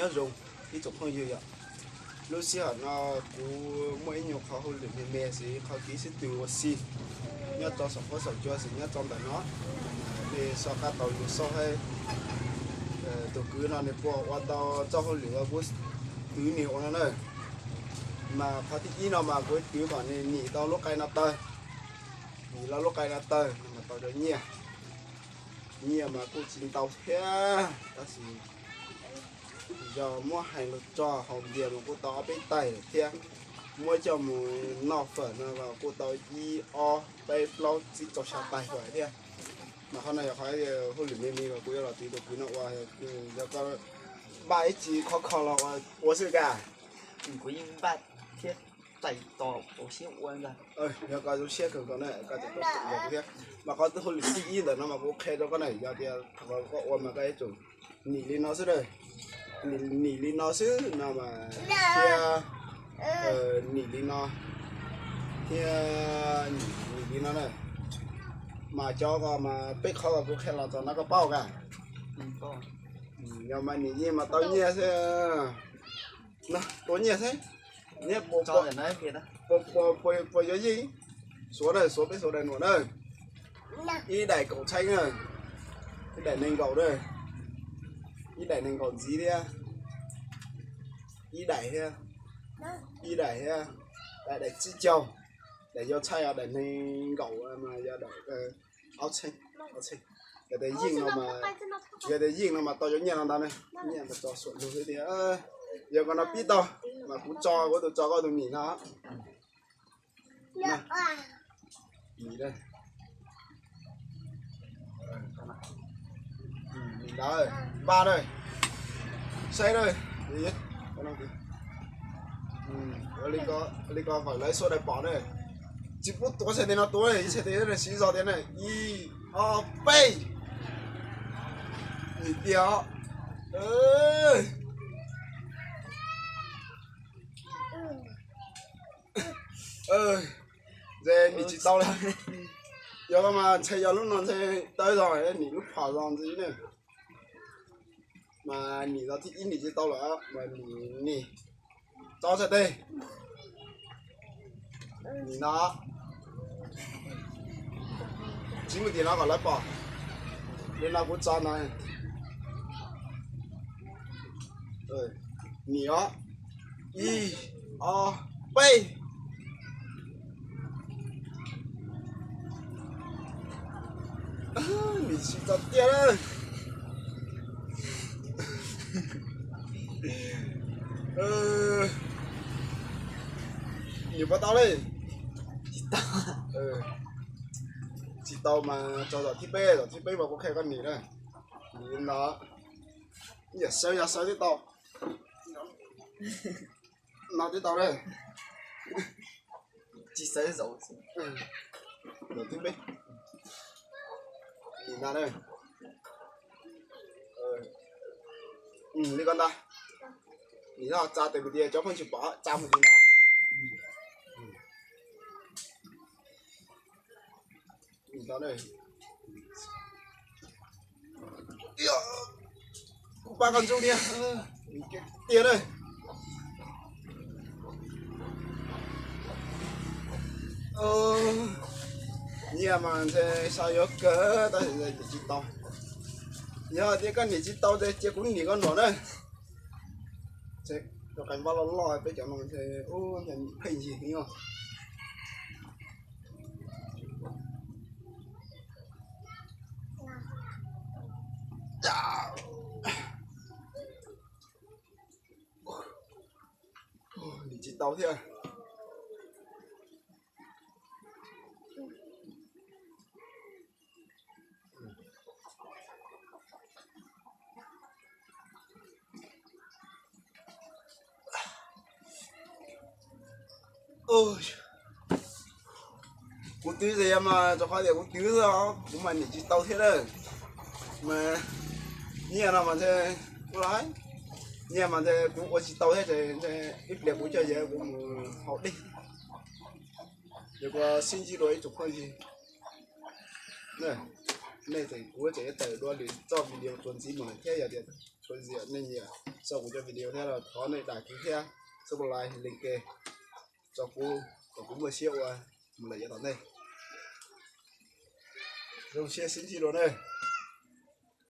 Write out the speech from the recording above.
Nyob zoo ib tsoom phooj ywg yom, lub sij hawm no kuv muaj ib nyuag qhov hauj lwm me me xwb, qhov kev sib tw ua si nyob rau saum huab saum cua xwb nyob rau ntawm no. Nej soj qab tau yus xauj thiab, tus kwv no nws puas ua tau txoj hauj lwm uas kuv twv nws ua no na. Mas qhov thib ib no mas kuv twv kom nws nim tau lub qai no tawg, nim tau lub qai no tawg no mas tau cov nyiaj. Nyiaj mas kuj tsis ntau thiab tab sis yog muab hais los txog haus npias mas kuj tau ob peb tais lawm thiab, muab coj mus noj fawm no los kuj tau ib ob peb plaub tsib rau xya tais lawm thiab. Mas qhov no yog qhov hauj lwm me me uas kuv yuav los twv tus kwv no ua, yog koj npaj ib tsi khov kho los ua xwb ka. Kuv yeej npaj thiab, tais tos siab ua ntag. Yog koj zoo siab kawg nkaus na, koj tseem tuaj tseem yog kuv thiab. Mas qhov hauj lwm thib ib ntawm no mas kuv qhia rau koj na, yog tias thaum koj ua mas koj yuav tsum nim li no xwb na. Nim li no xwb no mas, thiab nim li no, thiab nim li no na. Mas cov ko mas peb qhov uas kuv qhia los txog no koj paub ka. Yog mas nim yeej mas tau nyiaj xwb, tau nyiaj xwb. Neb puas yuav yeej? Suav na, suav peb suav daim nuam na, ib daim kaum txheeb na, ib daim nees nkaum na, ib daim nees nkaum ntxiv thiab, ib daim thiab, ib daim thiab, daim tsib caug, daim yuav txhaij os, daim nees nkaum mas yog daim ob txheeb, ob txheeb. Yog tias yeej no mas, yog tias yeej no mas tau cov nyiaj no ntag ne, nyiaj mas tso xuam lug thiab tias, yog koj no pib tau mas kuv tso, kuv tus tso koj tus nim no. Nim ntawd, npaj na, saib na, li ko fawm lawv xuab daim pom na, tsis pub tuav txhais tes no tuav, txhais tes siv zog tias na, ib ob peb, nim tiag os. Ntshe nim tsis tau li. Yog mas ntshe yog lub no ntshe tawv zog, nim lub phom zog ntxiv ne. Mas nim los thib ib nim tsis tau lawm, mas nim, nim tso txhais tes. Nim no, tsis mus tim no kom lawv pom. Li no kuv tso no. Nim os, ib, ob, peb. Nim tsis tau tiag. Nim puas tau li? Tsis tau mas tso zaum thib peb, zaum thib peb mas kuv qhia koj nim na. Nim no, yam sawv yog sawv twb tau. No twb tau na. Tsis xav zaum, zaum thib peb. Nim no na. Li ko ntag. Nim no tsa tes mus tias cov phooj ywg pom tsa mus ntxiv no. Kuv pab koj ntxub thiab. Tiag na. Nyiaj mas ntshe xav yuav kawg tab sis nim tsis tau. Yog tias koj nim tsis tau ces cia kuv nim koj nuam na. Rau qee npab loj loj peb cov no ntshe nim pheej yig heev os. Nim tsis tau thiab. Kuv twv ces yog mas rau qhov tias kuv twv xwb os, kuv mas nim tsis tau thiab lawm. Mas nyiaj no mas ntshe, ua li, nyiaj mas ntshe kuv ua tsis tau thiab ces ntshe ib pliag kuv coj yawg kuv mus haus dej. Ces kuv sib ntsib dua ib tsoom phooj ywg. Nej tseem, kuv tseem yuav tawm dua lwm txoj video txuas ntxiv mus lawm thiab. Yog tias txhua zaus nej nyiam saib kuv cov video thiab los thov nej dam kuv thiab, subscribe, like, ke rau kuv kom kuv muaj siab ua mus lawm yav tom ntej. Zoo siab sib ntsib dua na.